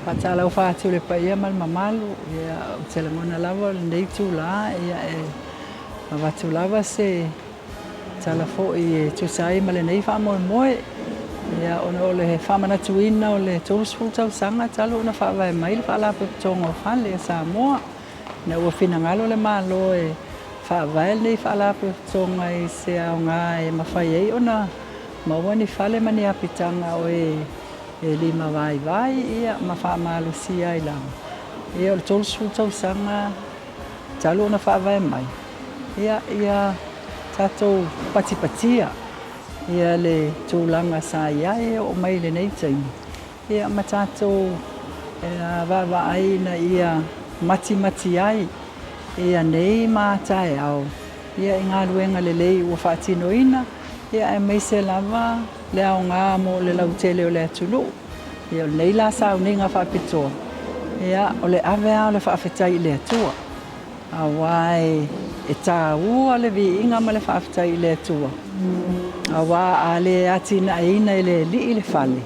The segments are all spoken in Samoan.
Faatalofa atu i le paia ma le mamalu, ia, ou te lagona lava o lenei itula, ia, e avatu lava se tala foi e tusa ai ma lenei faamoemoe, ia, ona o le faamanatuina o le 30 tausaga talu ona faavae mai le Faalapotopotoga o Fale a Samoa, ina ua finagalo le Malo e faavae lenei Faalapotopotoga i se aoga e mafai ai ona maua ni fale ma ni apitaga o e e lima vaivai ia ma faamalosia ai lava. Ia o le 30 tausaga talu ona faavae mai, ia ia tatou patipatia ia le tulaga sa i ai e oo mai i lenei taimi, ia ma tatou vaavaai ina ia matimati ai ia nei ma a taeao ia i galuega lelei ua faatinoina, ia aemaise lava le aoga mo le lautele o le atunuu. Ia o lenei la sauniga faapitoa, ia o le ave lava o le faafetai i le Atua, aua e taua le viiga ma le faafetai i le Atua, aua a le atinaeina e le Alii le fale,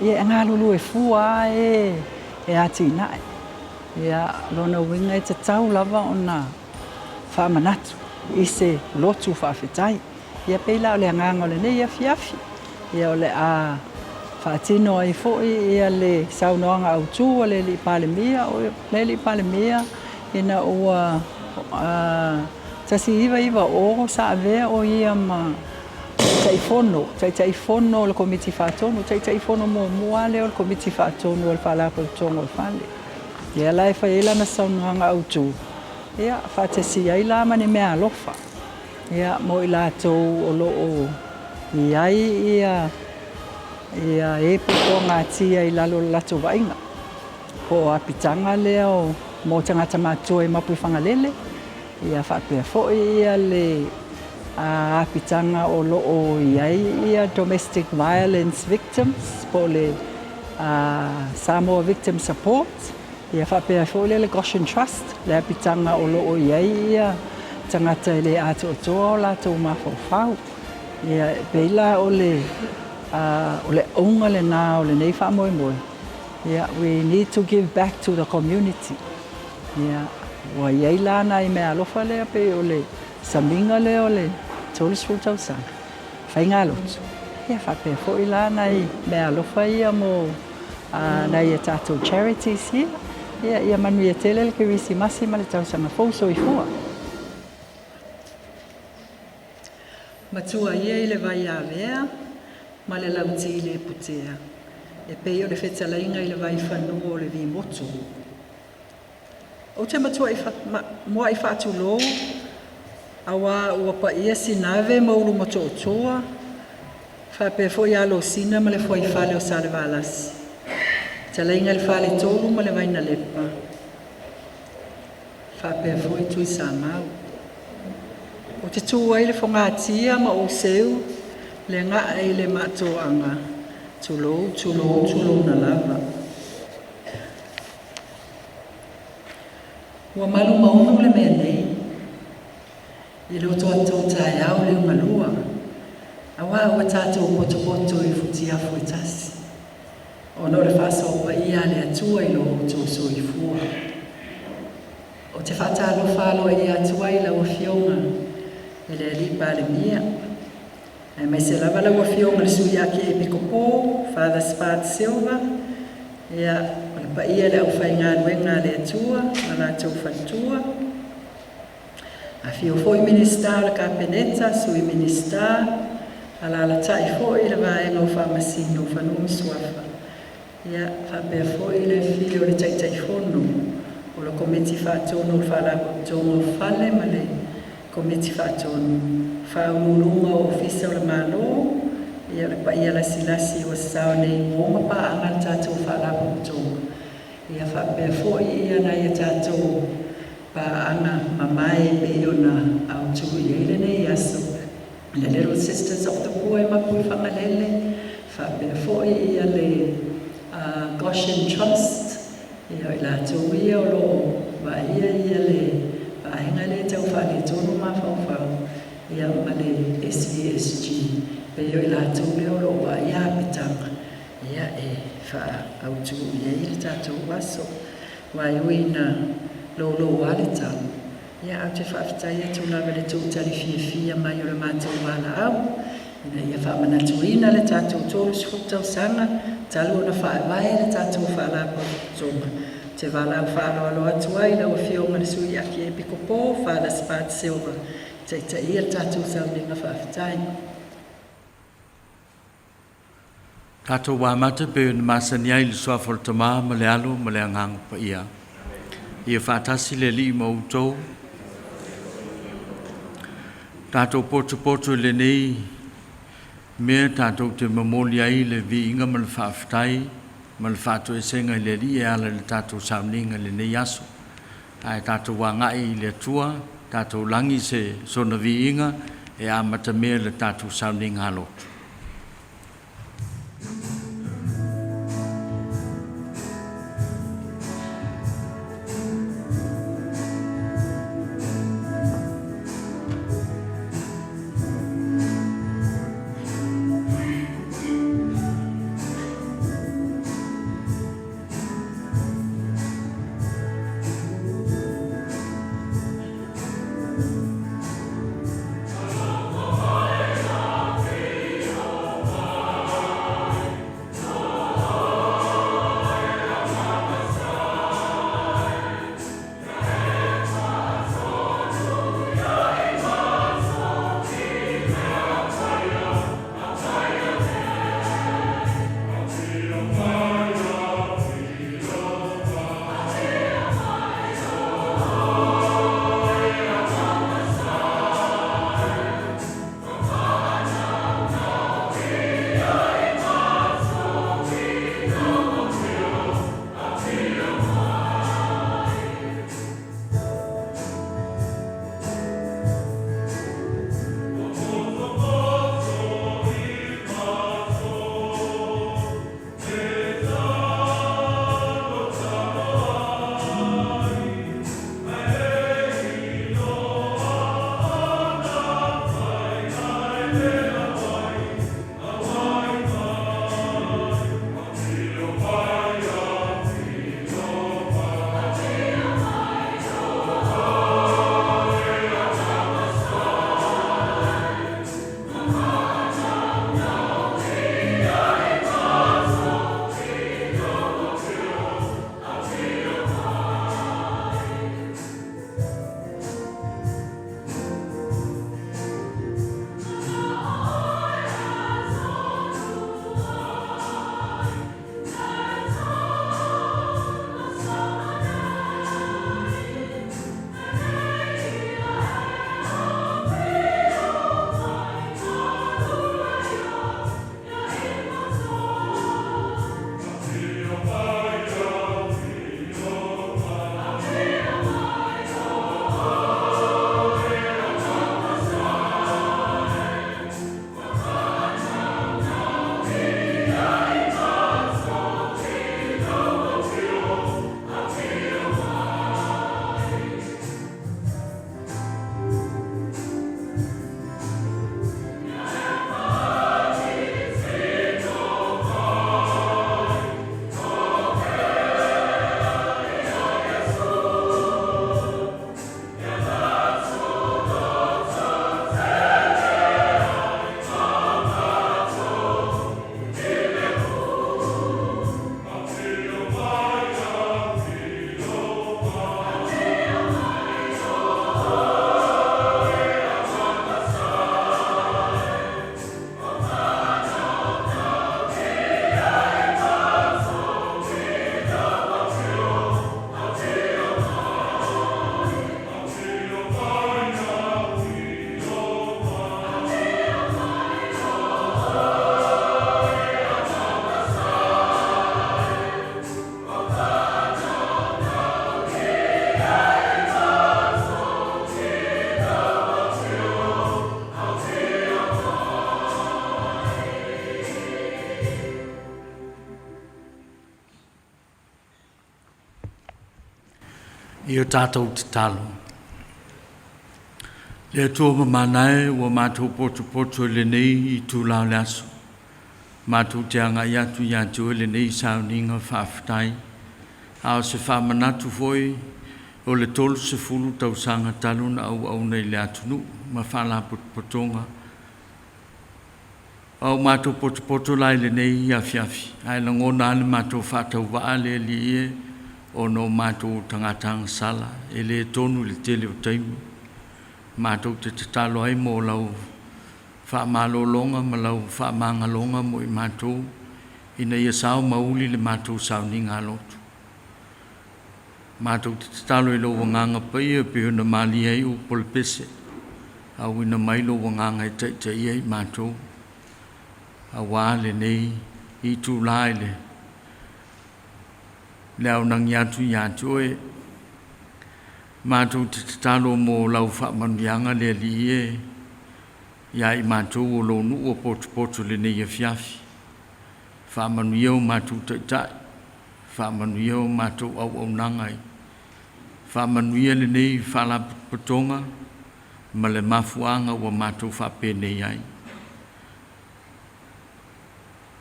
ia e galulue fua lava e e atinae. Ia, o lona uiga e tatau lava ona faamanatu i se lotu faafetai. Ia pei la o le agaga o lenei afiafi, ia o le a faatino ai foi ia le saunoaga autu a le Alii Palemia, o le Alii Palemia ina ua 1990 sa avea o ia ma Taitaifono, Taitaifono o le Komiti Faatonu, Taitaifono muamua lava lea o le Komiti Faatonu o le Faalapotopotoga o Fale. Lea la e fai ai lana saunoaga autu, ia faatasi ai la ma ni meaalofa ia mo i latou o lo o i ai ia ia e puapuagatia i lalo o le latou vaaiga, po o apitaga lea o mo tagata matutua i Mapuifagalele, ia faapea foi ia le apitaga o lo o i ai ia domestic violence victims po o le Samoa Victim Support, ia faapea foi lea le Goshen Trust, le apitaga o lo o i ai ia tagata e le atoatoa o latou mafaufau. Ia e pei la o le o le auga lena o lenei faamoemoe, ia we need to give back to the community. Ia ua i ai la nai meaalofa lea pei o le samiga lea o le 30 tausaga, faigalotu, ia faapea foi la nai meaalofa ia mo nai a tatou charities ia. Ia, ia manuia tele le Kerisimasi ma le tausaga fou. Soifua. Matua ia i le vai avea ma le lauti le putea, e pei o le fetalaiga i le vai fanua o le vimotu. Ou te matuai muai faatulou, aua ua paia Sinave ma Ulumotootua, faapea foi Alosina ma le Fuaifale o Salevalasi, fetalaiga i le Faletolu ma le Vainalepa, faapea foi Tuisamau. Ou te tu ai i le fogatia ma ou seu le gaa i le maatoaga, tulou, tulou, tulouna lava. Ua malu maunu le mea nei i lo tatou taeao liugalua, aua ua tatou potopoto i futiafu e tasi, ona o le faasoa paia a le Atua i lo outou soifua. Ou te faatalofa aloaia atu ai i lau Afioga i le Alii Palemia, aemaise lava lau Afioga i le Sui Akiepikopo, Father Spart Silva, ia, o le paia i le aufaigaluega a le Atua ma latou faletua. Afio foi Minisita o le Kapeneta, Sui Minisita, alaalatai foi le Vaega o Faamasino o Fanua ma Suafa, ia faapea foi le afio o le Taitaifono o le Komiti Faatonu o le Faalapotopotoga o Fale ma le Komiti Faatonu, Faauluuluga o Ofisa o le Malo, ia le paia lasilasi ua sasao nei mo ma paaga le tatou Faalapotopotoga, ia faapea foi ia nai a tatou paaga mamae pei ona autu i ai lenei aso, le Little Sisters of the Poor i Mapuifagalele, faapea foi ia le Goshen Trust, ia o i latou ia o lo o vaaia ia le vaega lea tau faaletonu mafaufau, ia ma le SVSG, pei o i latou lea o lo o vaaia apitaga, ia e faaautu i ai le tatou aso. Aua e ui ina loulou lava le tau, ia ae ou te faafetai atu lava i le tou tali fiafia mai o le matou valaau ina ia faamanatuina le tatou 30 tausaga talu ona faavae le tatou Faalapotopotoga. Ou te valaau faaaloalo atu ai i lau Afioga i le Sui Akiepikopo Falas Pat Silva e taitaia le tatou sauniga faafetai. Tatou amata pei ona masani ai i le Suafa o le Tama ma le Alo ma le Agaga Paia. Ia faatasi le Alii ma outou. Tatou potopoto i lenei mea tatou te momoli ai le viiga ma le faafetai ma le faatoesega i le Alii e ala i le tatou sauniga i lenei aso. Ae tatou agai i le Atua, tatou lagi se sona viiga e amatamea le tatou sauniga lotu. I o tatou tatalo. Le Atua mamana e, ua matou potopoto i lenei itula o le aso. Matou te agai atu ia te Oe lenei sauniga faafetai, a o se faamanatu foi o le 30 tausaga talu ona auauna i le atunuu ma faalapotopotoga. A o matou potopoto la i lenei afiafi, ae lagona lava le matou faatauvaa le Alii e, ona o matou tagata agasala, e le tonu i le tele o taimi. Matou te tatalo ai mo lau faamalologa ma lau faamagaloga mo i matou, ina ia sao ma uli le matou sauniga lotu. Matou te tatalo i lou agaga paia pei ona malie ai upu o le pese, auina mai lou agaga e taitaia i matou, auā lenei itulā i le aunagi atu ia te oe. Matou te tatalo mo lau faamanuiaga le Alii e, ia i matou o lou nuu o potopoto i lenei afiafi. Faamanuia o matou taitai, faamanuia o matou auaunaga, faamanuia lenei faalapotopotoga ma le mafuaaga ua matou faapenei ai.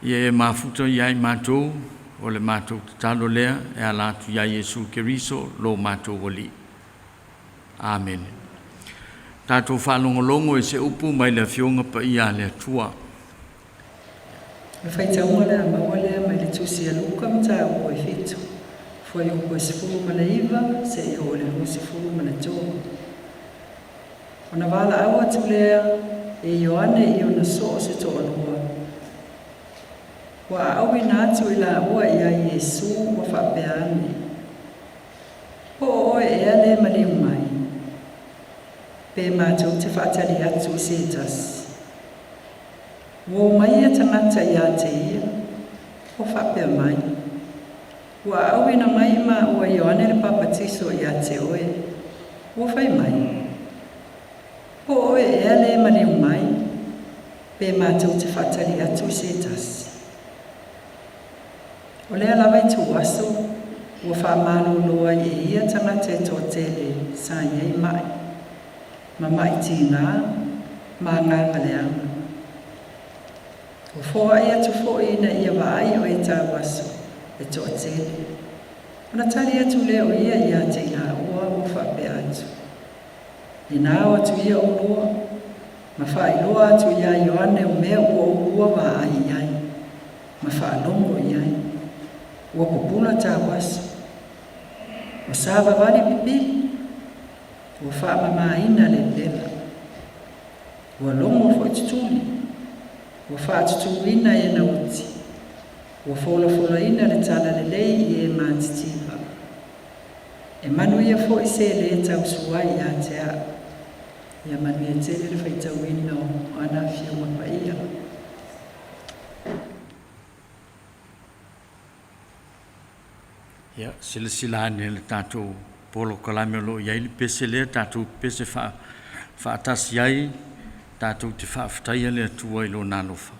Ia e mafuta ia i matou, o le matou tatalo lea e ala atu ia Iesu Keriso, lo matou Alii. Amene. Tatou faalogologo i se upu mai le Afioga Paia a le Atua. O le faitauga lea maua lea mai le Tusi a Luka mataupu e 7, fuaiupu e 19 seia oo i le 23. Ona valaau atu lea e Ioane i ona soo se toalua, ua aauina atu i laua ia Iesu ua faapea ane, Po o oe ea le maliu mai, pe matou te faatali atu i se tasi. Ua omai ia tagata ia te ia, ua faapea mai, Ua aauina mai maua e Ioane le Papatiso ia te oe, ua fai mai, Po o oe ea le maliu mai, pe matou te faatali atu i se tasi. O lea lava ituaso ua faamalolo ai e ia tagata e toatele sa i ai ma'i, ma ma'i tigā, ma agaga leaga. Ua foai atu foi ina ia vaai o e tauaso e toatele. Ona tali atu lea o ia ia te i laua ua faapea atu, Inā o atu ia ʻolua, ma faailoa atu iā Ioane o mea ua ʻolua vaai i ai, ma faalogo i ai. Ua pupula tauaso. Ua savavali pipili. Ua faamamāina lepela. Ua logo foi tutuli. Ua faatutūina e na uti. Ua folafolaina le talalelei i e matitiva. E manuia foi se lē tausua ai ia te a'u. Ia manuia tele le faitauina o ana Afioga Paia. Ia, silasila ane i le tatou polokalame o lo o i ai le pese lea, tatou pese faatasi ai, tatou te faafetaia le Atua i Lona alofa.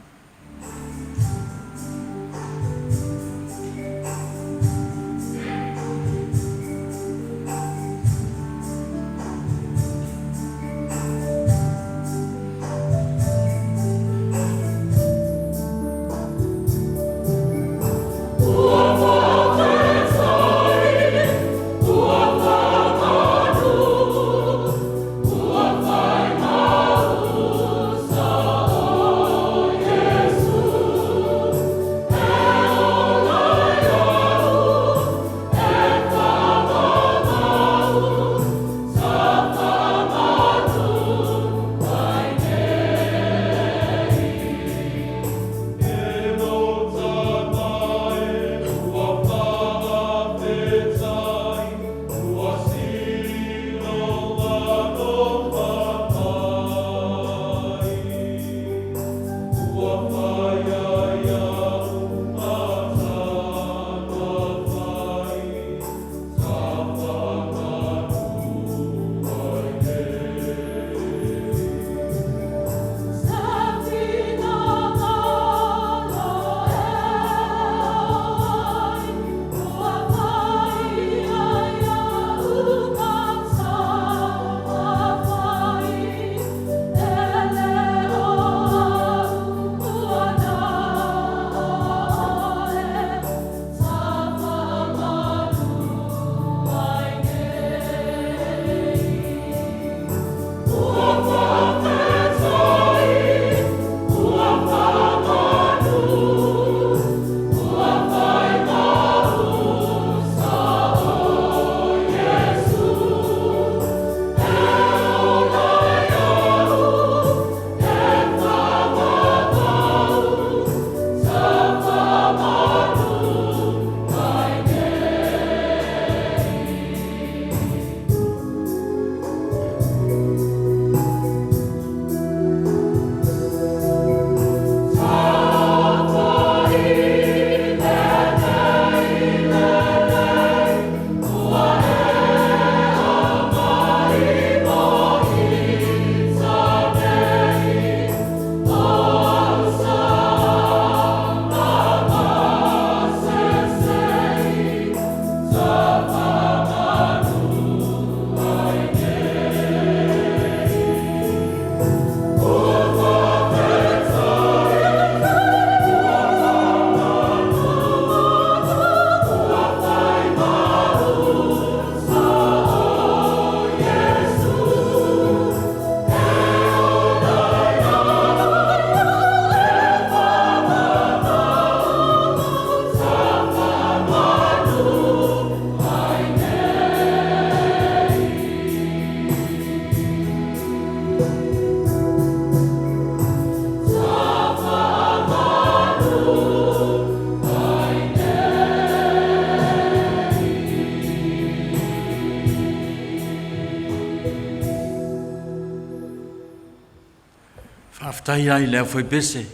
Faafetai lava i le aufaipese.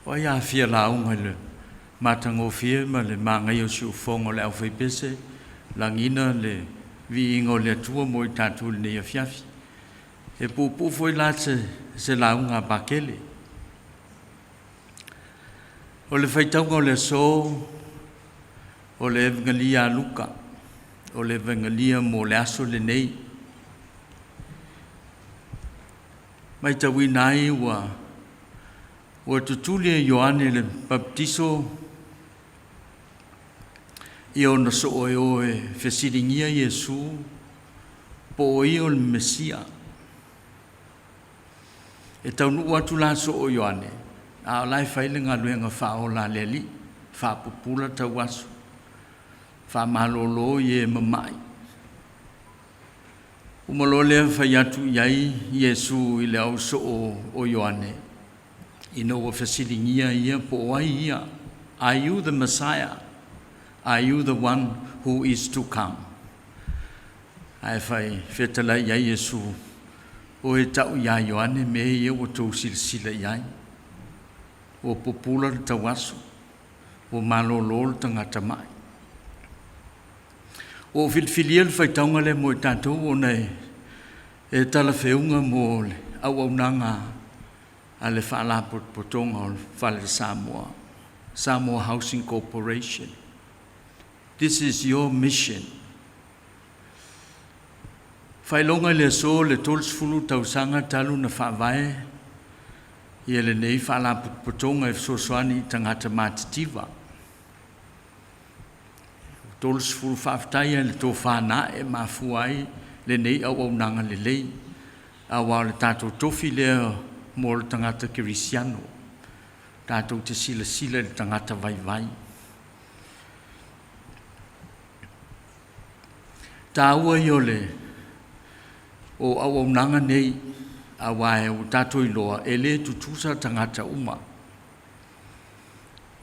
O ai a fia lauga i le matagofie ma le magaia o siufofoga o le aufaipese, lagina le viiga o le Atua mo i tatou i lenei afiafi. E puupuu foi la se lauga a Pakele. O le faitauga o le aso o le Evegalia a Luka, o le Evegalia mo le aso lenei. Matauina ai ua tutuli e Ioane le Papatiso ia ona soo e o e fesiligia Iesu po o ia o le Mesia. E taunuu atu la soo o Ioane, a o la e fai le galuega faaola a le Alii, faapupula tauaso, faamalolo i e mamai. Uma loa lea fai atu i ai Iesu i le au soo o Ioane, ina ua fesiligia ia po o ai ia. Are you the Messiah? Are you the one who is to come? Ae fai fetalai i ai Iesu, o e tau iā Ioane mea ia ua tou silasila i ai. Ua pupula le tauaso, ua malolo le tagata mai. Ua ou filifilia le faitauga lea mo i tatou ona e talafeuga mo le auaunaga a le Faalapotopotoga o le Fale Samoa, Samoa Housing Corporation. This is your mission. Faailoga i le aso le 30 tausaga talu na faavae ia lenei Faalapotopotoga e fesoasoani i tagata matitiva. 30 faafetai ai le tofa na e mafua ai lenei auaunaga lelei, aua o le tatou tofi lea mo le tagata kerisiano, tatou te silasila i le tagata vaivai. Taua ia o le o auaunaga nei, aua e ua tatou iloa e lē tutusa tagata uma.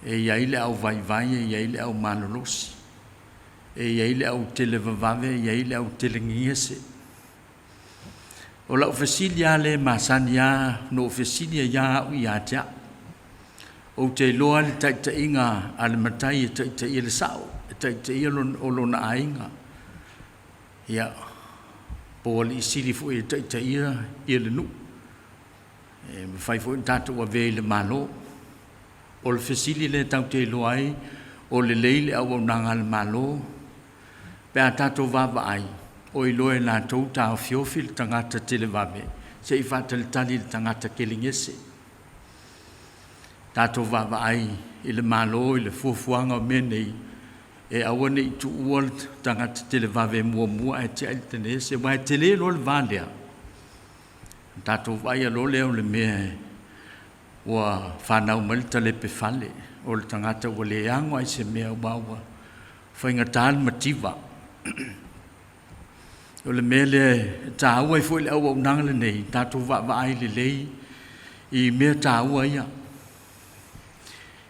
E i ai le au vaivai, e i ai le au malolosi, e i ai le au televavave, e i ai le au telegese. O lau fesili lava lea e masani lava ona ou fesili ai lava au ia te au. Ou te iloa le taitaiga a le matai e taitaia le sao, e taitaia o lona aiga. Ia, po o alii sili foi e taitaia ia le nuu. E mafai foi ona tatou avea i le Malo. O le fesili lea tatou te iloa ai o lelei le auaunaga a le Malo, pe a tatou vaavaai, o iloa e latou taofiofi le tagata televave se i faatalitali i le tagata kelegese. Tatou vaavaai i le Malo i le fuafuaga o mea nei, e aua ne i tuua le tagata televave muamua ae tiai le telegese, aua e tele loa le va lea. Tatou vaaia loa lea o le mea ua fanau mai le talepe fale, o le tagata ua le ano ai se mea aua ua faigata le mativa. O le mea lea e taua ai foi le auaunaga lenei, tatou vaavaai lelei i mea taua ia.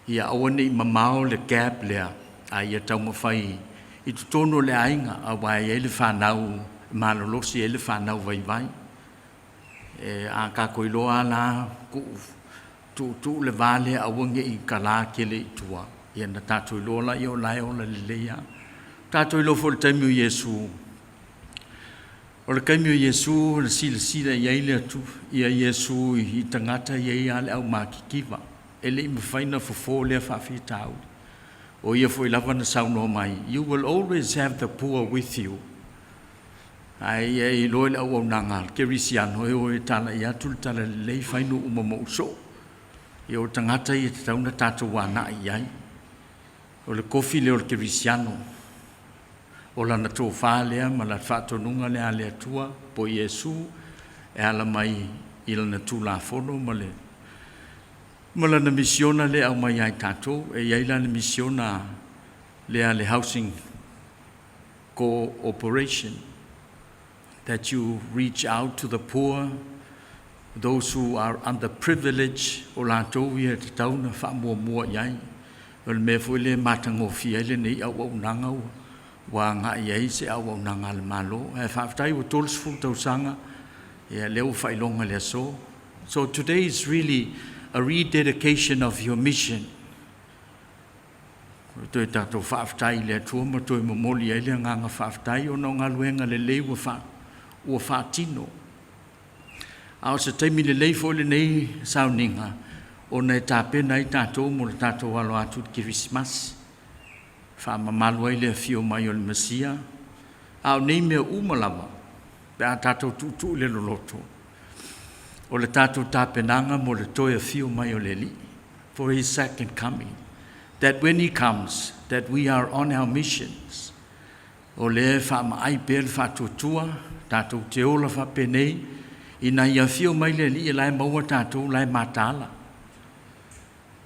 Ia aua ne i mamao le gap lea, a ia taumafai i totonu o le aiga, aua e i ai le fanau malolosi, e i ai le fanau vaivai. E a tatou iloa la tuutuu le va lea aua ne i kalā tele i tua, ia na tatou iloa laia o la e ola lelei lava. Tatou iloa foi i le taimi o Iesu, o le taimi o Iesu na silasila i ai le Atua ia Iesu i tagata e i ai lava le aumatitiva, e le i mafai ona fofo lea faafitauli. O ia foi lava na saunoa mai, "You will always have the poor with you." Ae ia iloa i le auaunaga a le kerisiano e o e talai atu le talalelei, fai nuu uma ma ou soo. Ia o tagata ia e tatau ona tatou agai i ai. O le tofi lea o le kerisiano, o lana tofa lea ma le faatonuga lea a le Atua po o Iesu e ala mai i lana Tulafono ma lana misiona lea e aumai ia i tatou. E i ai la le misiona lea le Housing Cooperation, that you reach out to the poor, those who are underprivileged, o latou ia e tatau ona faamuamua i ai. O le mea foi lea e matagofie ai lenei auaunaga ua agai ai se auaunaga a le Malo. Ae faafetai ua 30 tausaga, ia lea ua faailoga i le aso. So today is really a rededication of your mission. E toe tatou faafetai i le Atua ma toe momoli ai le agaga faafetai ona o galuega lelei ua faa, ua faatino. A o se taimi lelei foi lenei sauniga ona e tapena ai tatou mo le tatou alo atu i le Kerisimasi, faamamalu ai le afio mai o le Mesia. A o nei mea uma lava, pe a tatou tuutuu i le loloto, o le tatou tapenaga mo le toe afio mai o le Alii, for his second coming. That when he comes, that we are on our missions. O lea e faamaai pea le faatuatua, tatou te ola faapenei, ina ia afio mai le Alii e la e maua tatou la e mataala.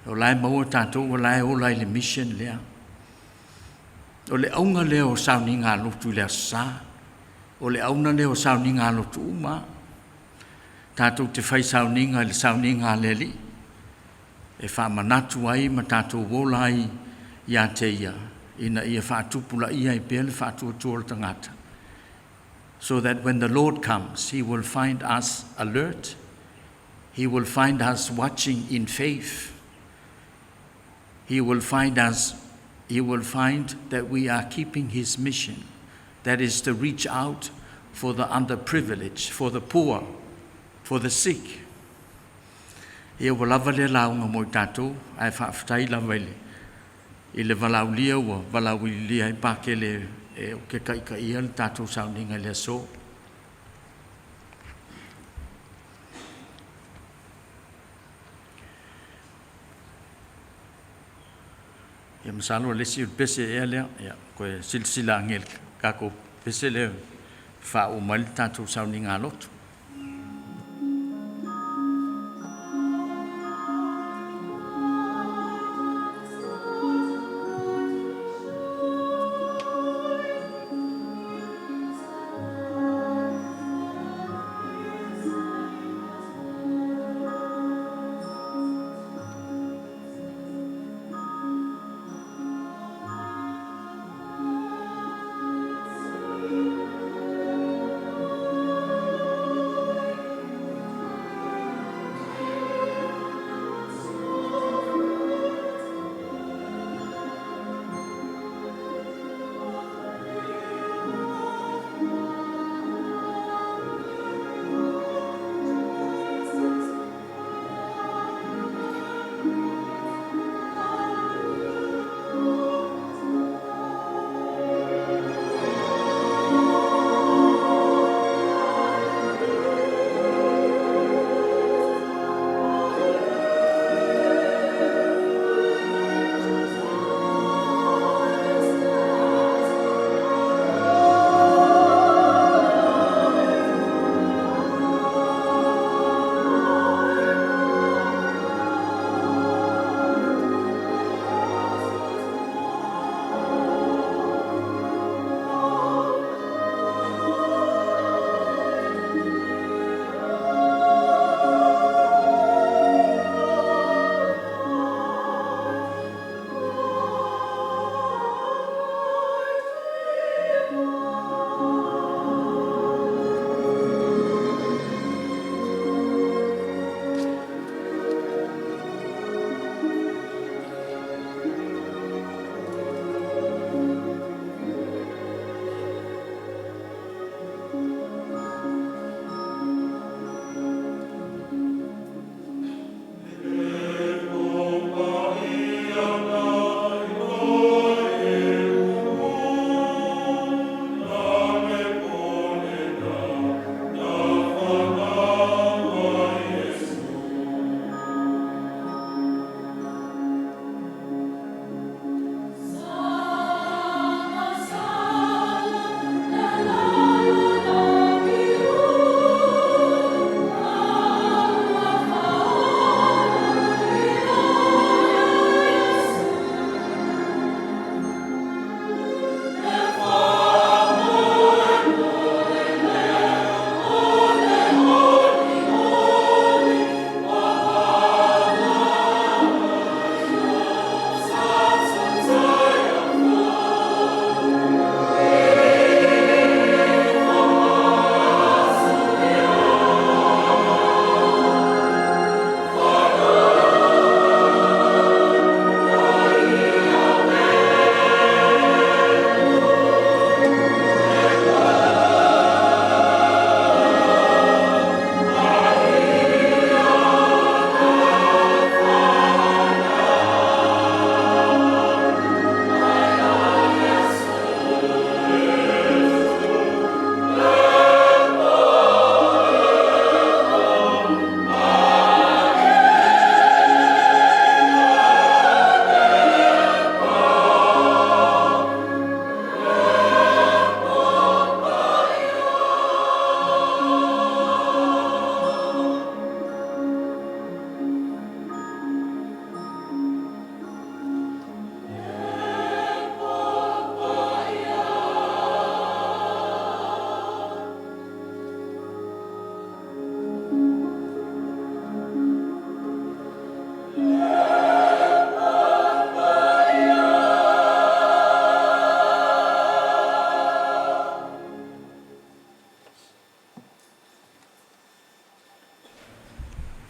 O la e maua tatou o la e ola i le mission lea. O le auga lea o sauniga a lotu i le Aso Sa. O le auga lea o sauniga a lotu uma. Tatou te fai sauniga i le sauniga a le Alii. E faamanatu ai ma tatou ola ai ia te ia, ina ia faatupulaia ai pea le faatuatua o le tagata. So that when the Lord comes, he will find us alert. He will find us watching in faith. He will find us, he will find that we are keeping his mission. That is to reach out for the underprivileged, for the poor, for the sick. Ia ua lava lea lauga mo i tatou, ae faafetai lava i le, i le valaaulia ua valaauililia ai Pakele e o ke taitaia le tatou sauniga i le aso. Ia masalo o le isi o le pese ea lea, ia koe silasila age i le tatou pese lea e faauma mai le tatou sauniga a lotu.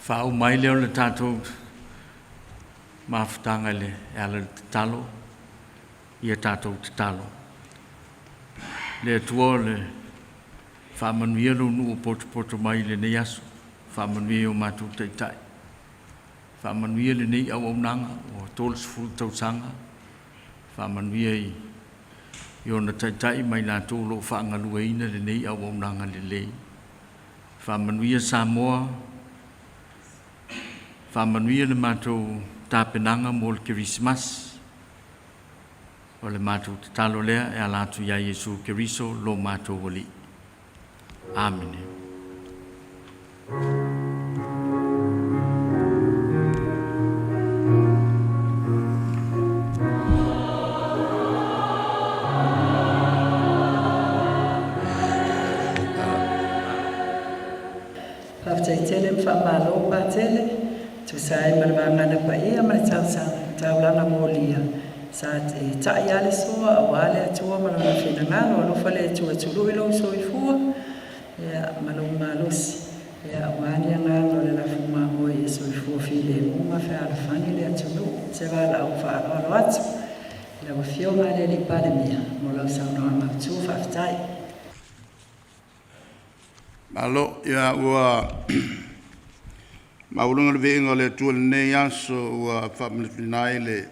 Faauma ai lea o le tatou mafutaga i le e ala i le tatalo, ia tatou tatalo. Le Atua o le faamanuia lou nuu potopoto mai i lenei aso, faamanuia i o matou taitai, faamanuia lenei auaunaga ua 30 tausaga, faamanuia i ona taitai ma i latou o lo o faagalueina lenei auaunaga lelei. Faamanuia Samoa, faamanuia le matou tapenaga mo le Kerisimasi. O le matou tatalo lea e ala atu ia Iesu Keriso lo matou Alii. Amene. Faafetai tele ma faamalo Patele, tusa ai ma le vagana paia ma le taulaga molia, sa e ta'i lava le sua aua le Atua ma Lona finagalo. Alofa le Atua e tului lou soifua ma lou malosi, aua le agaga o le lafumamoe ia soifua filemu ma fealofani le atunuu. Se valaau faaaloalo atu i lau Afioga i le Palemia mo lau saunoaga autu. Faafetai. Malo, ia ua maualuga le viiga o le Atua i lenei aso ua faamanatuina ai le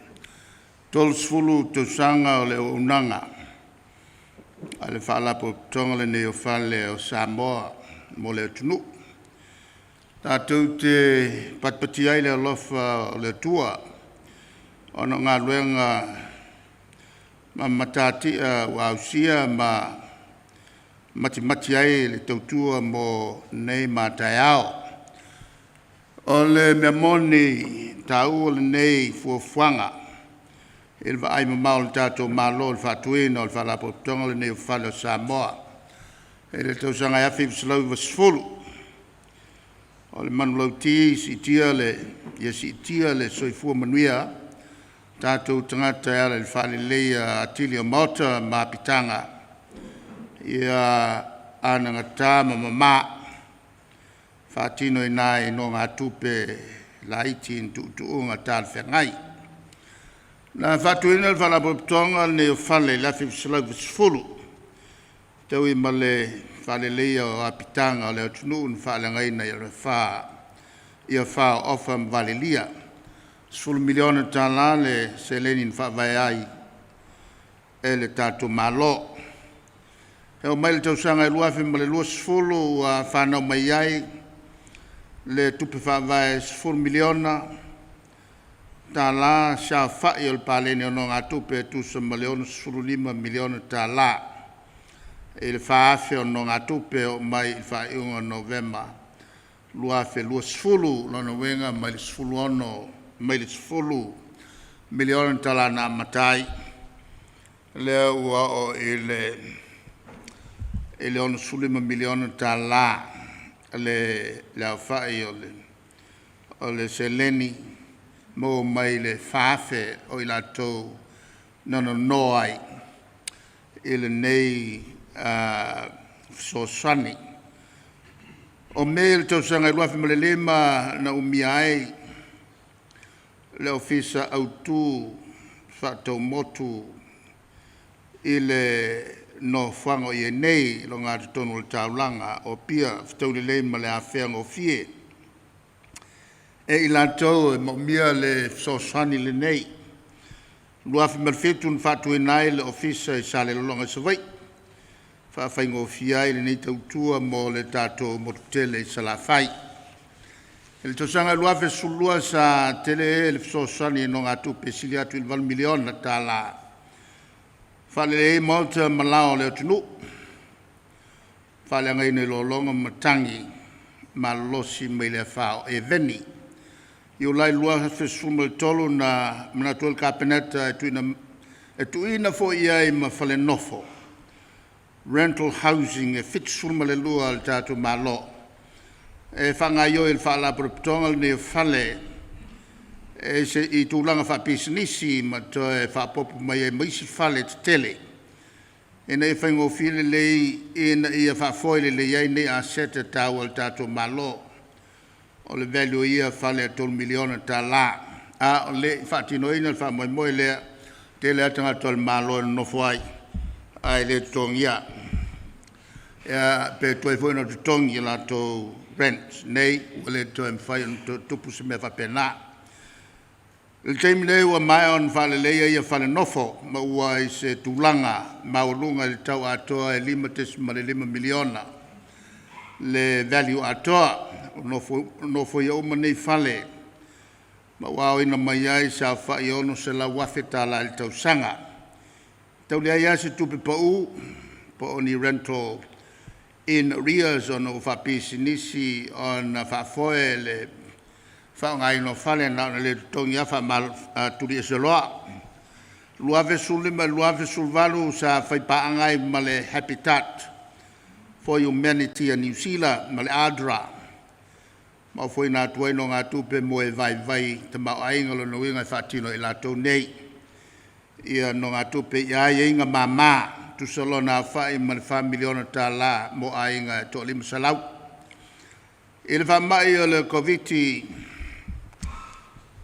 30 tausaga o le auaunaga a le Faalapotopotoga lenei o Fale o Samoa mo le atunuu. Tatou te patipati ai i le alofa o le Atua ona o galuega ma matatia ua ausia ma matimati ai le tautua mo nei ma a taeao. O le mea moni, e taua lenei fuafuaga i le vaai mamao a le tatou Malo i le faatuina o le Faalapotopotoga lenei o Fale o Samoa i le tausaga e 1990. O le manulauti, ia siitia le soifua manuia o tatou tagata e ala i le faaleleia atili o maota ma apitaga, ia anagata ma mamā, faatinoina ai i nonogatupe laiti ni tuutuuga talafeagai. Na faatuina le Faalapotopotoga lenei o Fale i le 1990, e taui ma le faaleleia o apitaga o le atunuu na faaleagaina i afa o Ofa ma Valelia. E $10 miliona tala le seleni na faavae ai e le tatou Malo. E oo mai i le tausaga e 2020 ua fanau mai ai le tupe faavae e $10 miliona tala se aofai o le paleni o nonogatupe e tusa ma le $65 miliona tala i le 4,000 o nonogatupe e oo mai i le faaiuga o Novema 2020. O lona uiga mai le $10 miliona tala na amata ai, lea ua oo i le $65 miliona tala le aofai o le seleni maua mai le 4,000 o i latou na nono ai i lenei fesoasoani. O Me i le tausaga e 2005 na umia ai le Ofisa Autu Faataumotu i le nofoaga o i ai nei i le ogatotonu o le taulaga o Apia, fetaui lelei ma le afea gofie e i latou e moomia le fesoasoani lenei. 2007 na faatuina ai le Ofisa i Salelologa i Savaii, faafaigofie ai lenei tautua mo le tatou motu tele i Salafai. I le tausaga e 2012 sa tele le fesoasoani i nonogatupe e sili atu i le $8 miliona tala, faaleleia ai maota ma laoa o le atunuu, faaleagaina i lologa ma matagi malolosi mai le afa o Eveni. Iulai 2013 na manatu ai le Kapeneta e tuuina foi i ai ma fale nofo, rental housing e 72 a le tatou Malo e faagaioi e le Faalapotopotoga lenei o Fale i tulaga faapisinisi ma toe faaopoopo mai ai ma isi fale tetele ina ia faigofie lelei ina ia faafoe lelei ai nei aseta taua a le tatou Malo. O le value o ia fale e $3 miliona tala, a o le i faatinoina le faamoemoe lea, e tele lava tagata o le Malo e nonofo ai ae le totogia. Ia pe tuai foi ona totogi a latou rent nei ua le toe mafai ona toe tupu se mea faapena. I le taimi nei ua maea ona faaleleia ia fale nofo ma ua i se tulaga maualuga i le tau atoa e $5.5 miliona le value atoa. O nofoia uma nei fale ma ua aoina mai ai se aofai e $600,000 i le tausaga. E tau leai lava se tupe pau po o ni rental in arrears ona ua faapisinisi ona faafoe le faaaogaina o fale, na ona le totogi lava tuliese loa. 2015 i le 2018 sa faipaaga ai ma le Habitat for Humanity a Niu Sila ma le ADRA ma ofoina atu ai nogatupe mo e vaivai tamaoaiga. O lona uiga e faatino e i latou nei nogatupe i aiaiga mama, e tusa lona aofai ma le $4 miliona tala mo aiga e toa-500. I le faamai o le Koviti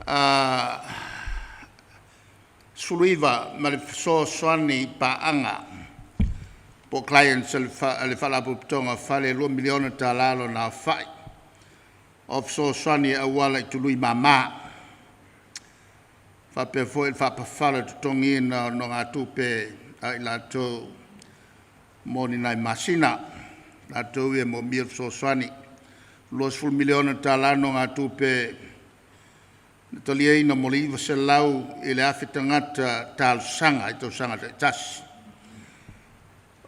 19 ma le fesoasoani i paaga po o clients a le Faalapotopotoga o Fale, e $2 miliona tala lona aofai o fesoasoani e auala i tului mama, faapea foi le faapafala totogiina o nogatupe a i latou mo ni nai masina, latou ia e moomia le fesoasoani. E $20 miliona tala nogatupe na taliaina mo le 900 i le 1,000 tagata talosaga i tausaga taitasi.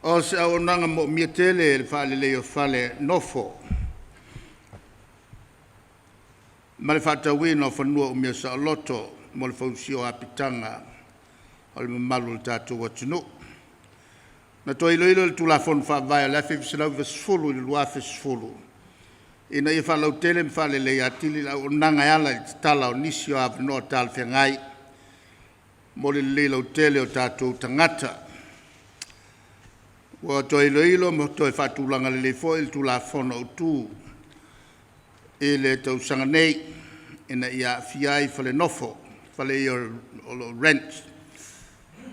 O se auaunaga moomia tele le faaleleia o fale nofo ma le faatauina o fanua umia saoloto mo le fausia o apitaga o le mamalu o le tatou atunuu. Na toe iloilo le Tulafono Faavae o le 1990 i le 2010 ina ia faalautele ma faaleleia atili le auaunaga e ala i le tatala o nisi o avanoa talafeagai mo le lelei lautele o tatou tagata. Ua toe iloilo ma toe faatulaga lelei foi le Tulafono Autu i le tausaga nei ina ia aafia ai fale nofo, fale ia o lo o rent.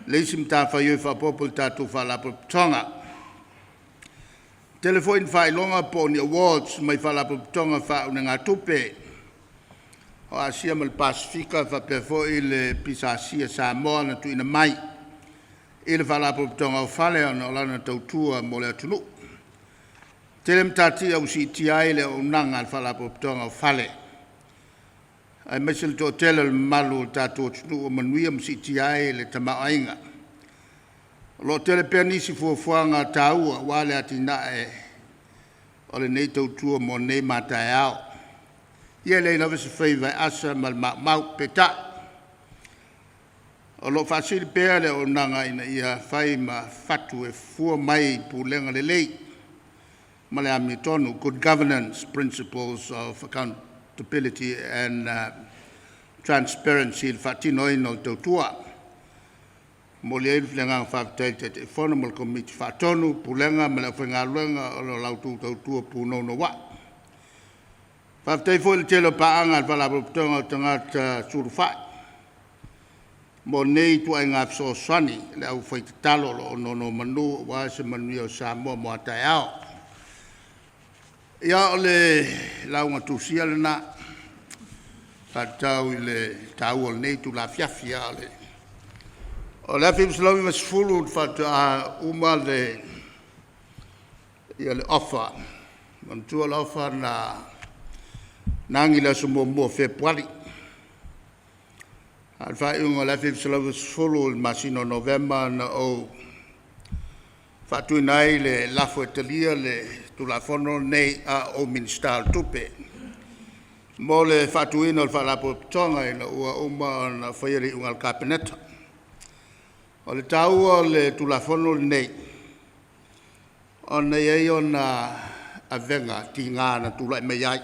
Le isi matafaioi faaopoopo i le tatou Faalapotopotoga. E tele foi ni faailoga po o ni awards mai Faalapotopotoga faaunegatupe o Asia ma le Pasefika faapea foi le PSC a Samoa na tuuina mai i le Faalapotopotoga o Fale ona o lana tautua mo le atunuu. E tele matatia ua siitia ai le auaunaga a le Faalapotopotoga o Fale aemaise le toatele o le mamalu o le tatou atunuu ua manuia ma siitia ai le tamaoaiga. O lo o tele pea nisi fuafuaga taua aua le atinae o lenei tautua mo nei ma a taeao. Ia e leai lava se faiva e asa ma le maumau, peitai o lo o faasili pea le auaunaga ina ia fai ma fatu e fua mai i pulega lelei ma le amiotonu, good governance principles of accountability and transparency i le faatinoina o le tautua. E momoli ai le agaga faafetai i le Taitaifono ma le Komiti Faatonu, Pulega ma le aufaigaluega ona o la outou tautua punouai. Faafetai foi i le tele o paaga a le Faalapotopotoga o Tagata Sulufai mo nei ituaiga fesoasoani a le aufaitatalo o lo o nonomanu aua se manuia o Samoa mo a taeao. Ia, o le lauga tusia lena faatatau i le taua o lenei itula afiafi. A o le 1990 faatoa uma le offer. Manatua le offer na agi i le aso 1 o Fepuari, a o le faaiuga o le 1990 i le masina o Novema na ou faatuina ai le lafo e talia le Tulafono lenei a o ou Minisita o Tupe mo le faatuina o le Faalapotopotoga ina ua uma ona faia le iuga a le Kapeneta. O le taua o le Tulafono lenei, ona e i ai ona avega tiga na tulai mai ai.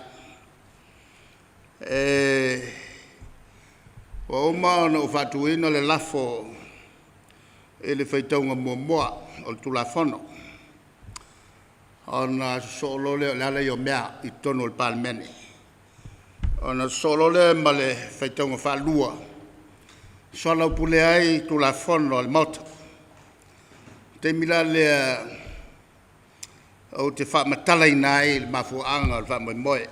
Ua uma ona ou faatuina le lafo i le faitauga muamua o le Tulafono, ona sosoo loa lea, o le ala ia o mea i totonu o le Palemene. Ona sosoo loa lea ma le faitauga faalua, soalaupule ai Tulafono a le Maota. O le taimi la lea ou te faamatalaina ai le mafuaaga o le faamoemoe,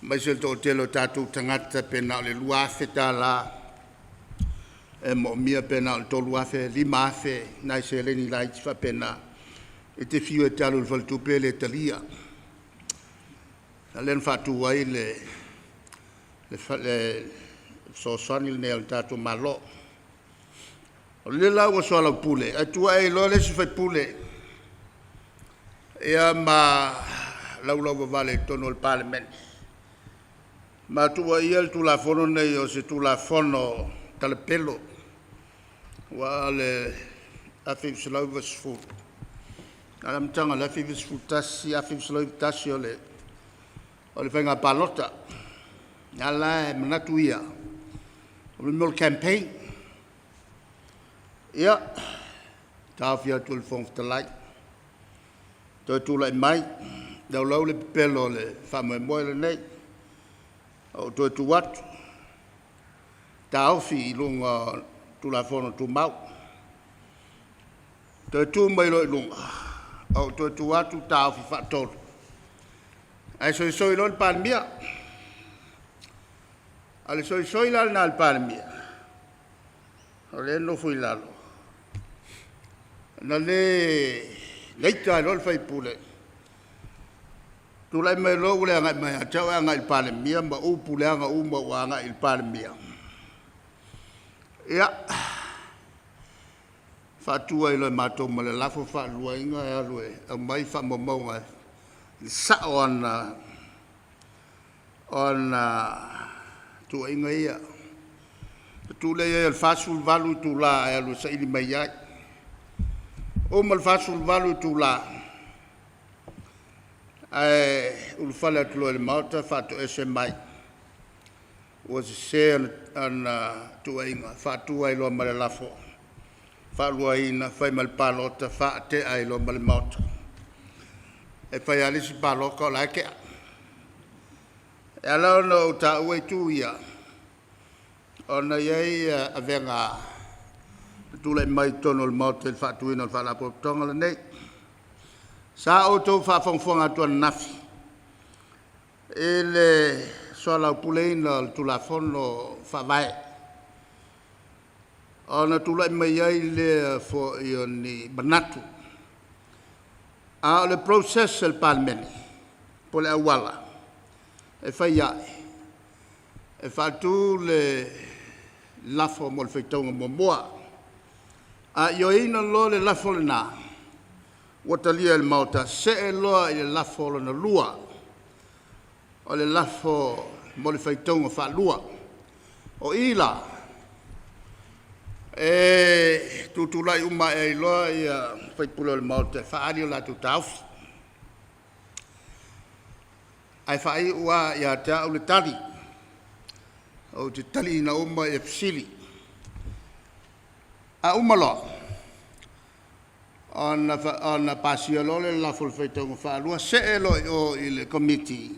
aemaise o le toatele o tatou tagata pe na o le $2,000 e moomia pe na o le $3,000, $5,000 nai seleni laiti faapena e te fiu e te alu i le faletupe e le talia. A lea na faatu ai le fesoasoani lenei a le tatou Malo. O lea la ua soalaupule, ae tu ae ai loa le isi sui usufono ma laulauvavale i totonu o le Palemene ma tuuaia le Tulafono lenei o se Tulafono talapelo, aua o le 1990, na o le amataga o le 1991, 1991 o le Faiga Palota. O lena la e manatu ia, o le mea o le campaign. Ia, taofi atu e le Fofoga Fetalai, toe tulai mai laulau le pepelo o le faamoemoe lenei. Ou toe tu atu taofi i luga o le Tulafono Tumau. Toe tu mai loa i luga, ou toe tu atu taofi faatolu, ae soisoi loa le Palemia. A o le soisoi la lena a le Palemia, o lea e nofo i lalo, na le na ita ai loa le faipule, tulai mai loa ua le agai mai ia te au ae agai i le Palemia ma upu leaga uma ua agai i le Palemia. Ia, faatu ai loa e matou ma le lafo faaluaina e alu e aumai faamaumauga i le sao o ana tuuaiga ia. Ona tuu lea i ai o le 48 itula e alu e saili mai ai. Uma le 48 itula, ae ulufale atu loa i le Maota faatoese mai ua sese ana tuuaiga, faatu ai loa ma le lafo, faaluaina, fai ma le palota, faatea ai loa ma le Maota. E fai lava le isi palota o la e tea. E ala ona ou taua itu ia, ona e i ai avega na tulai mai i totonu o le Maota i le faatuina o le Faalapotopotoga lenei. Sa outou faafogafoga atu ananafi i le soalaupuleina o le Tulafono Faavae, ona tulai mai ai lea foi o ni manatu. A o le process a le Palemene po o le auala e fai ai, e faatu le lafo mo le faitauga muamua. A ioeina loa le lafo lena ua talia e le Maota, see loa i le lafo lona lua, o le lafo mo le faitauga faalua. O i la e tutulai uma ae ai loa sui usufono o le Maota e faaali o latou taofi, ae faaiu lava ia te au le tali, ou te taliina uma fesili. A uma loa ona pasia loa lea o le lafo i le faitauga faalua see loa i o i le Komiti.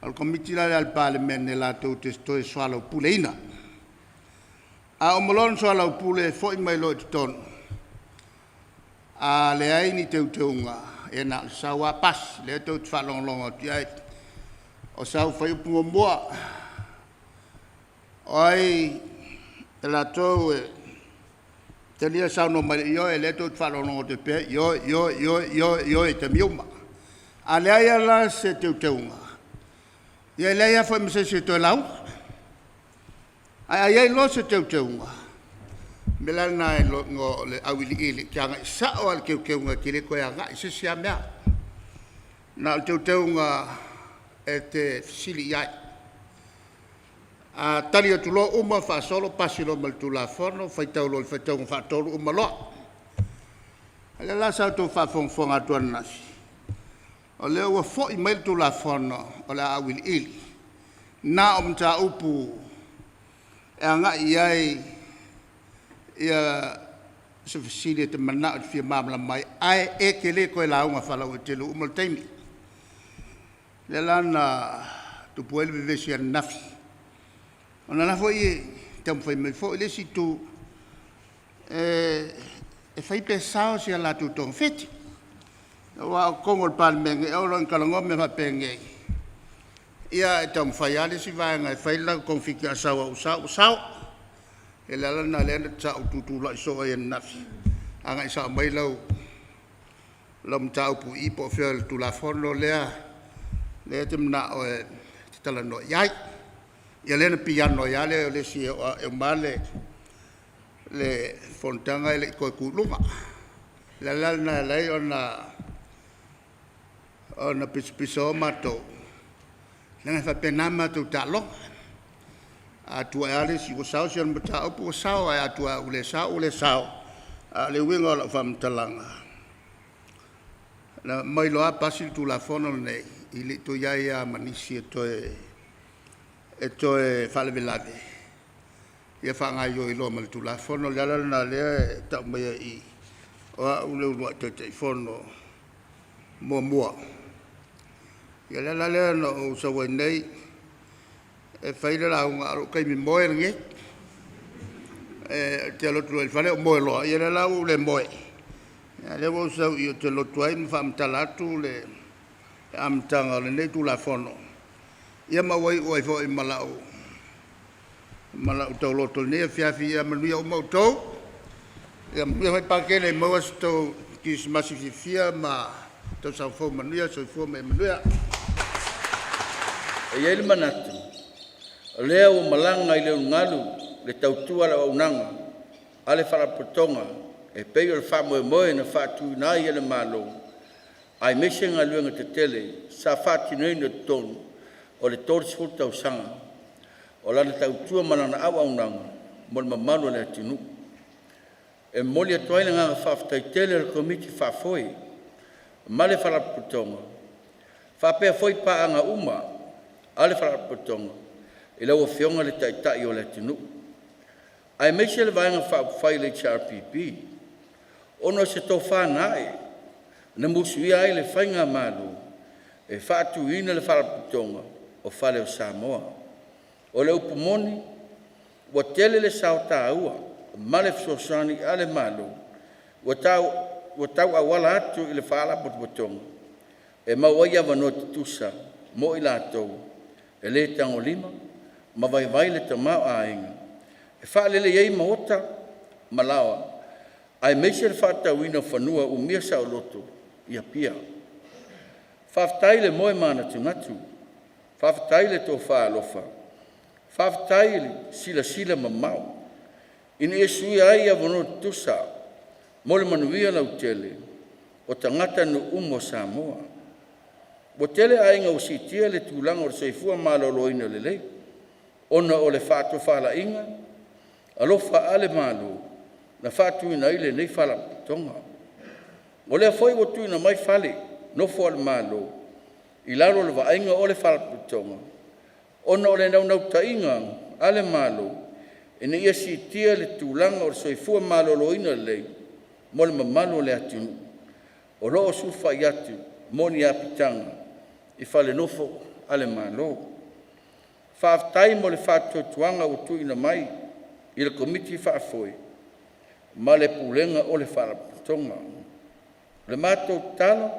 O le Komiti la lea a le Palemene latou te toe soalaupuleina. A uma loa ona soalaupule, foi mai loa i totonu, a leai ni teuteuga, ia na o le sau lava pasi. Lea tou te faalogologo atu i ai, o sau fuaiupu muamua, o ai o latou e talia saunoa mai i le ioe, lea tou te faalogologo atu ai pea, ioe, ioe, ioe, ioe, ioe i taimi uma. A leai lava la se teuteuga, ia e leai lava foi ma se isi e toe lauga. Ae a i ai loa se teuteuga, o le mea la lena i luga o le auiliili, e te agai sao lava i le teuteuga e te le toe agai i se isi lava mea. Na o le teuteuga e te fesili i ai. A tali atu loa uma faasolo pasi loa ma le Tulafono, faitau loa i le faitauga faatolu uma loa. O lea la sa outou faafogafoga atu ananafi, o lea ua foi mai le Tulafono o le a auiliili, na o mataupu e agai i ai se fesili e te manao e te fia malamalama ai ae e te le toe lauga faalauaitele ua uma le taimi. O lea la na Tupu ai le vevesi ananafi. Ona o la foi e taumafai mai foi le isi itu e fai pe sao si a latou togafiti. Aua o totonu o le Palemene, e oo loa ina talanoa mea faapenei, ia e taumafai lava le isi vaega e fai le latou togafiti a sau lava ua sao ua sao. Ia o le ala lena lea na sa ou tutulai soo ai ananafi agai sao mai lau mataupu i i po o fea o le Tulafono lea e te manao e te talanoa i ai. Ia lea na piano ai lava le isi e uma lava le fonotaga e le i toe tu i luga. O le ala la lena e ala ai ona pisapisao matou, leaga e faapena a matou taaloga. A tu ae lava le isi ua sao si ana mataupu ua sao, ae a tu ae ua le sao ua le sao. A o le uiga o lau faamatalaga, na aumai loa pasi le Tulafono lenei, e le i toe i ai lava ma nisi e toe faalavelave, ia faagaoioi loa ma le Tulafono. O le ala lena o lea e tau mai ai i i, o au le uluai Taitaifono muamua. Ia o le ala lea na ou sau ai nei e fai le lauga, a o lou taimi moe lenei. Ou te alu atu loa i le fale ou moe loa, ia o lea la ua ou le moe, a o lea ua ou sau i i ou te lotu ai ma faamatala atu le amataga o lenei Tulafono, ia ma ua iu ai foi ma lau tauloto i lenei afiafi. Ia manuia uma outou, ia manuia foi Pakele, maua se tou kerisimasi fiafia ma tausaga fou manuia. Soifua ma ia manuia. E i ai le manatu, o lea ua malaga i le ulugalu le tautua a le auaunaga a le Faalapotopotoga e pei o le faamoemoe na faatuina ai e le Malo, aemaise galuega tetele sa faatinoina i totonu o le 30 tausaga o lana tautua ma lana auaunaga mo le mamalu o le atunuu. E momoli atu ai le agaga faafetai tele o le Komiti Faafoe ma le Faalapotopotoga faapea foi paaga uma a le Faalapotopotoga i lau Afioga i le Taitai o le atunuu, aemaise le Vaega Faaupufai a le HRPP, ona o se tofa na a'e na musuia ai le Faigamalo e faatuina le Faalapotopotoga o Fale o Samoa. O le upu moni ua tele le sao taua ma le fesoasoani a le Malo ua tauauala atu i le Faalapotopotoga e maua ai avanoa tutusa mo i latou e le tagolima ma vaivai le tamaoaiga e faaleleia ai maota ma laoa aemaise le faatatauina o fanua umia saoloto i Apia. Faafetai le moe manatunatu, faafetai le tofa alofa, faafetai le silasila mamao ina ia suia ai avanoa tutusa mo le manuia lautele o tagatanuu uma o Samoa. Ua tele aiga ua siitia le tulaga o le soifua maloloina lelei ona o le faatofalaiga alofa a le Malo na faatuina ai lenei Faalapotopotoga. O lea foi ua tuuina mai fale nofo a le Malo i lalo o le vaaiga o le Faalapotopotoga ona o le naunautaiga a le Malo ina ia siitia le tulaga o le soifua maloloina lelei mo le mamalu o le atunuu o lo o sulufai atu mo ni apitaga i fale nofo a le Malo. Faafetai mo le faatuatuaga ua tuuina mai i le Komiti Faafoe ma le Pulega o le Faalapotopotoga. O le matou tatalo,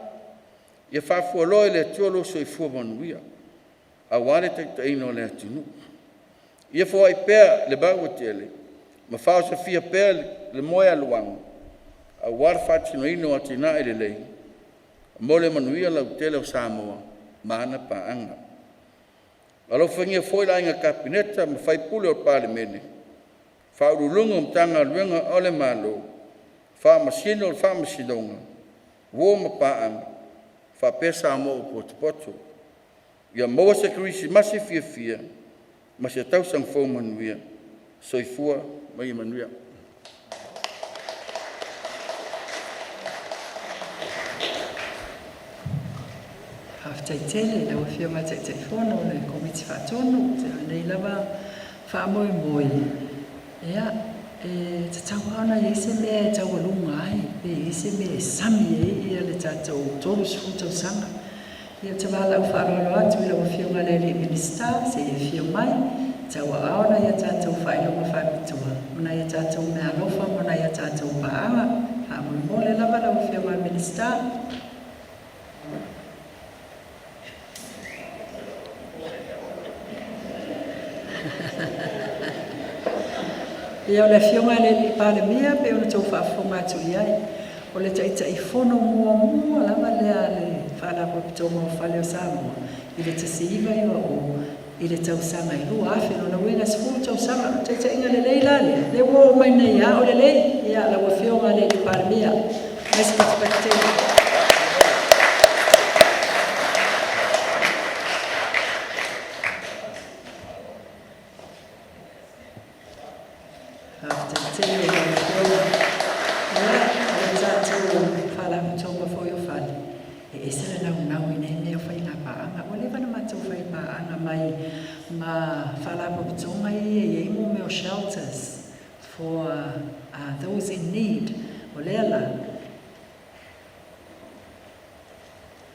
ia faafualoa e le Atua lou soifua manuia aua le taitaiina o le atunuu. Ia foai pea le maua tele ma faaosofia pea le moegaluaga aua le faatinoina o atinae lelei mo le manuia lautele o Samoa ma ana paaga. Alofagia foi le Aiga Kapeneta ma sui usufono o le Palemene, Faauluuluga o Matagaluega a le Malo, Faamasino o le Faamasinoga, uo ma paaga, faapea Samoa ua potopoto. Ia maua se Kerisimasi fiafia ma se Tausaga Fou manuia. Soifua ma ia manuia. Faafetai tele i lau Afioga i le Taitaifono o le Komiti Faatonu i lenei lava faamoemoe. Ia, e tatau lava ona i ai se mea e taualuga ai, pe i ai se mea e sami ai le tatou 30 tausaga. Ia, ou te valaau faaaloalo atu i lau Afioga i le Minisita se i afio mai, tauaao nai a tatou faailoga faapitoa ma nai a tatou meaalofa ma nai a tatou paaga. Faamolemole lava lau Afioga i le Minisita. Ia, o le Afioga i le Palemia pe ona outou faafofoga atu i ai, o le Taitaifono muamua lava lea a le Faalapotopotoga o Fale o Samoa i le 1990 i le tausaga e 2000. Lona uiga e 10 tausaga. O le taitaiga lelei la lea, lea ua oo mai nei lava o lelei. Ia, lau Afioga i le Palemia, mai se patupatu tele. Faafetai tele i lau Afioga. Ia, o le tatou Faalapotopotoga foi o Fale, e ese le naunau i nei mea o faiga paaga. Ua leva ona matou fai paaga mai ma faalapotopotoga ia e i ai mo mea o shelters for those in need. O lea la,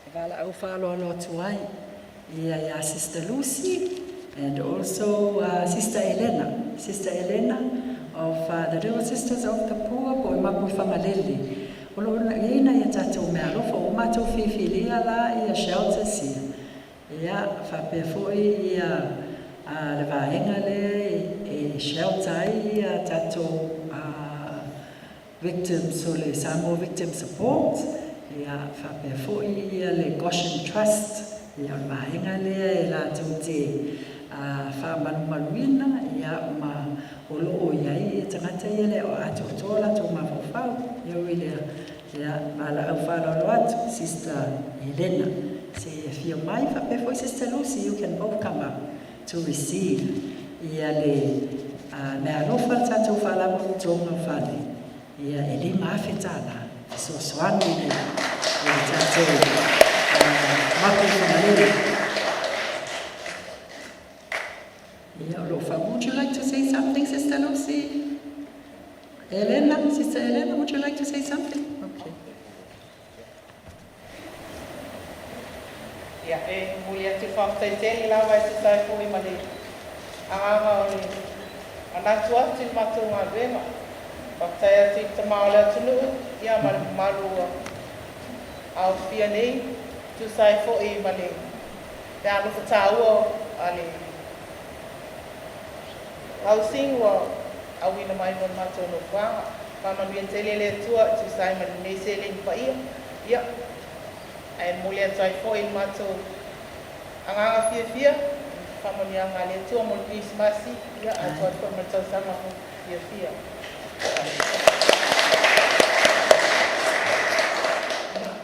e valaau faaaloalo atu ai ia Sister Lucy and also Sister Elena, Sister Elena of the Little Sisters of the Poor po o Mapu i Fagalele. O lo o i ai nai a tatou meaalofa ua matou fifilia la ia shelters ia, ia faapea foi ia le vaega lea e shelter ai ia tatou victims o le Samoa Victim Support, ia faapea foi ia le Goshen Trust, ia o le vaega lea e latou te faamalumaluina ia ma o lo o i ai ia tagata ia le o atoatoa o latou mafaufau. Ia ui lea, ia valaau faaaloalo atu Sister Elena se i afio mai, faapea foi Sister Lucy, you can both come up to receive ia le meaalofa le tatou Faalapotopotoga o Fale, ia e $5,000 fesoasoani i le tatou mapu i Fagalele. Ia, o lo o fa. Would you like to say something, Sister Lucy? Elena, Sister Elena, would you like to say something? Okay. Ia, e momoli atu le faafetai tele lava e tusa ai foi ma le agaga o le manatu atu i le matou galuega. Faafetai atu i le tama o le atunuu ia ma le mamalu ua aofia nei, tusa ai foi ma le meaalofa taua a le housing ua auina mai mo le matou nofoaga. Faamanuia tele le Atua e tusa ai ma lenei seleni paia. Ia, ae momoli atu ai foi le matou agaga fiafia i faamanuiaga a le Atua mo le Kerisimasi, ia, atoa ai foi ma le tausaga fou fiafia.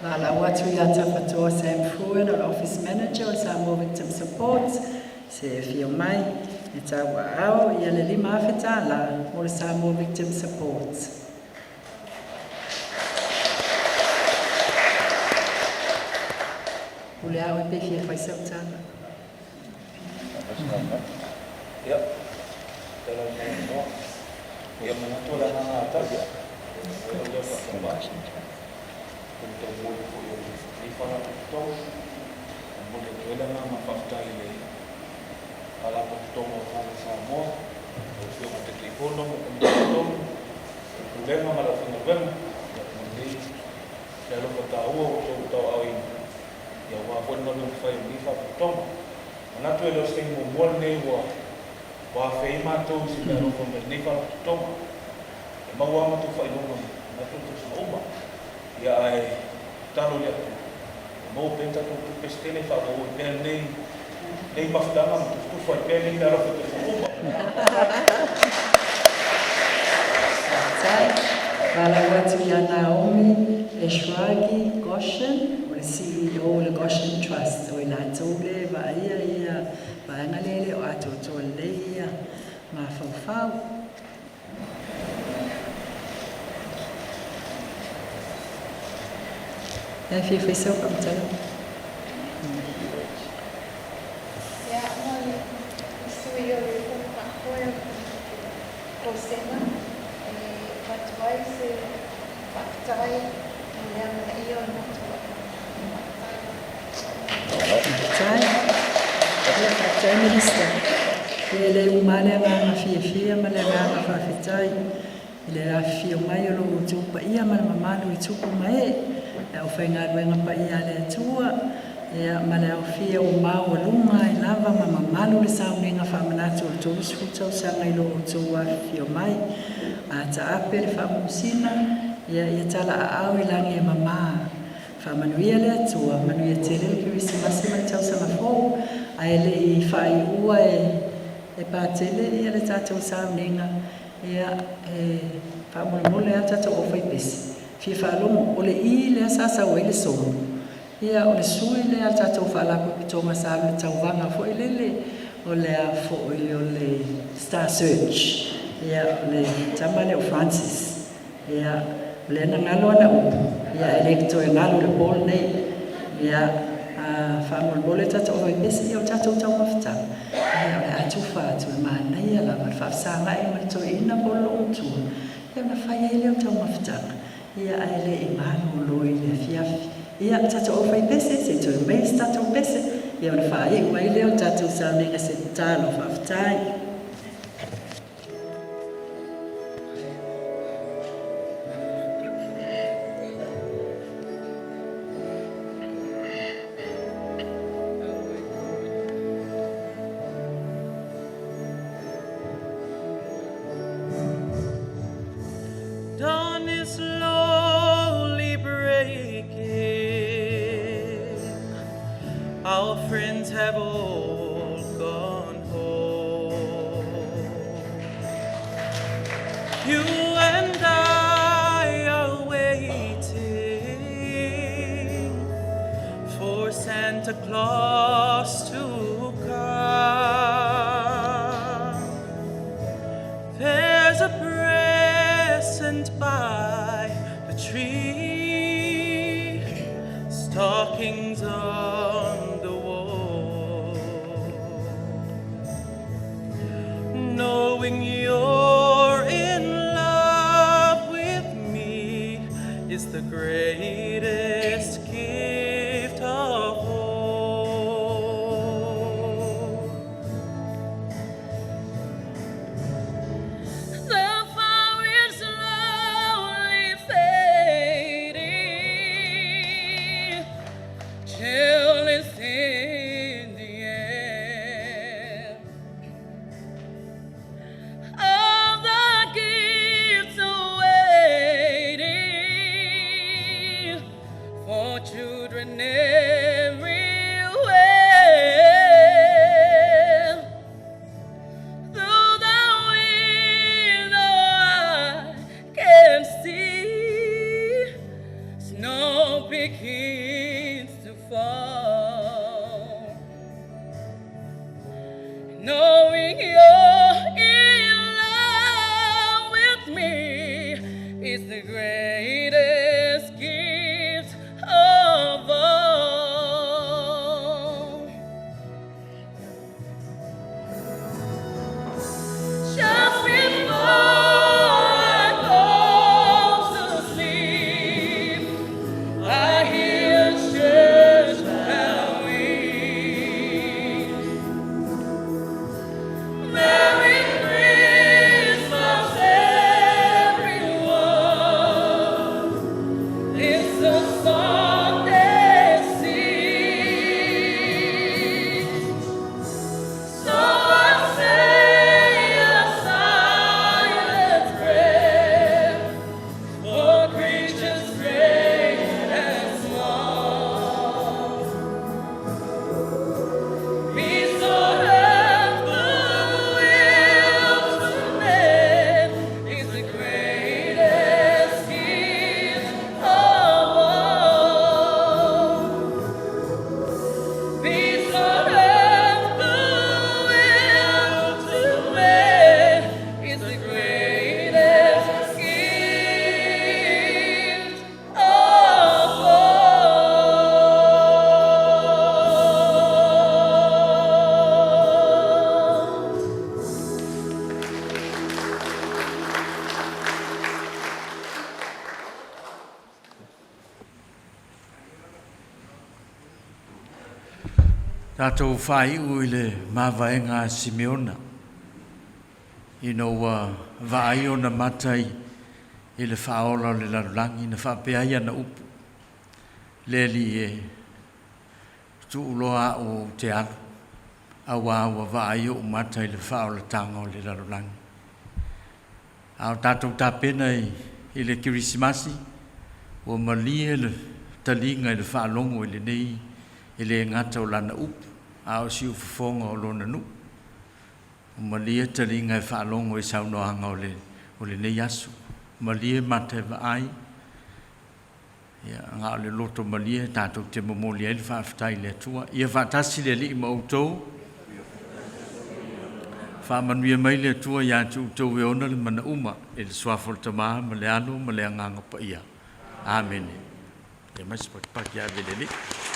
Valaau atu ia Tafatoa Sam Fruin o le Office Manager o le Samoa Victim Support se afio mai e tauaao ia le $5,000 mo le Samoa Victim Support. Pule au e pe fia fai sau tala. Ia, tala mai no. Ia manatu le agaga atasi. O lea faatapa. Ko tau moli foi o lenei faalapotopotoga. E momoli atu ai le agaga faafetai i le Faalapotopotoga o Fale Samoa, lau Afioga i le Taitaifono ma le Komiti Faatonu, le Pulega ma le aufaigaluega, ia ma lenei meaalofa taua ua outou tauaaoina, ia aua foi le galuega fai o lenei Faalapotopotoga. Manatu e le o se taimi muamua lenei ua ua afea ai matou i se meaalofa mai lenei Faalapotopotoga. E maua lava matou faailoga i manatu o tausaga uma, ia ae tatalo i le Atua, e maua pea ni tatou tupe se tele e faaauau ai pea lenei lenei mafutaga ma tufatufa ai pea lenei meaalofa i tausaga uma. Ma le agaga faafetai. Faafetai. Valaau atu ia Naomi Eshraghi Goshen, o le CEO o le Goshen Trust, o i latou lea e vaaia ia vaega lea e le o atoatoa lelei ia mafaufau. E fia fai sau faamatalaga. Ia, mo le sui o le Fono Faafoe o le Kosena, e avatu ai se faafetai i le amanaia o le matou auaunaga. Faafetai. Faafetai. Ia, faafetai Minisita. Ia e le uma lava le agaga fiafia ma le agaga faafetai i le afifio mai o lo outou paia ma le mamalu i tupu ma ee, le aufaigaluega paia a le Atua, ia ma le aofia ua maualuga ai lava ma mamalu le sauniga faamanatu o le 30 tausaga i lo outou afifio mai. A taape le faamanusina, ia talaaao i lagi e mama. Faamanuia le Atua, manuia tele le Kerisimasi ma le tausaga fou. Ae le i faaiua e Patele le tatou sauniga, ia e faamolemole lava le tatou aufaipese fia faalogo, o le i lea sa sau ai le solo, ia o le sui lea a le tatou Faalapotopotoga sa alu i le tauvaga foi lele o le a foi o le Star Search, ia o le tama lea o Francis. Ia, o lea na galo ana upu, ia ae le toe galo i le po lenei. Ia, a faamolemole le tatou aufaipese, ia o le tatou taumafataga, ia o le a tufa atu e manaia lava le faafesagai ma le toeaina po o le loomatua, ia ona fai ai lea o taumafataga, ia ae le i malolo i le afiafi. Ia, le tatou aufaipese, se i toe aumai se tatou pese, ia ona faaiu ai lea o le tatou sauniga i se tatalo. Faafetai. Dawn is slowly breaking. Our friends have all gone home. You and I are waiting for Santa Claus to come. There's a present by the tree, stockings on the wall. Knowing you're in love with me is the greatest gift of all. The fire is slowly fading. Chill. Tatou faaiu i le mavaega a Simeona, ina ua vaai ona mata i, i le faaola o le lalolagi, na faapea ai ana upu, Le Alii e, tuu loa au ou te alu, auā ua vaai ou mata i le faaolataga o le lalolagi. A o tatou tapena i, i le Kerisimasi, ua malie le taliga i le faalogo i lenei e le gata o lana upu, a o siufofoga o lona nuu. Ua malie taliga e faalogo i saunoaga o le, o lenei aso. Malie mata e vaai, ia, na o le loto malie tatou te momoli ai le faafetai i le Atua. Ia faatasi le Alii ma outou. Faamanuia mai le Atua ia te outou e ona le mana uma i le suafa o le Tama ma le Alo ma le Agaga Paia. Amene. Ia mai se pakipaki ave i le Alii.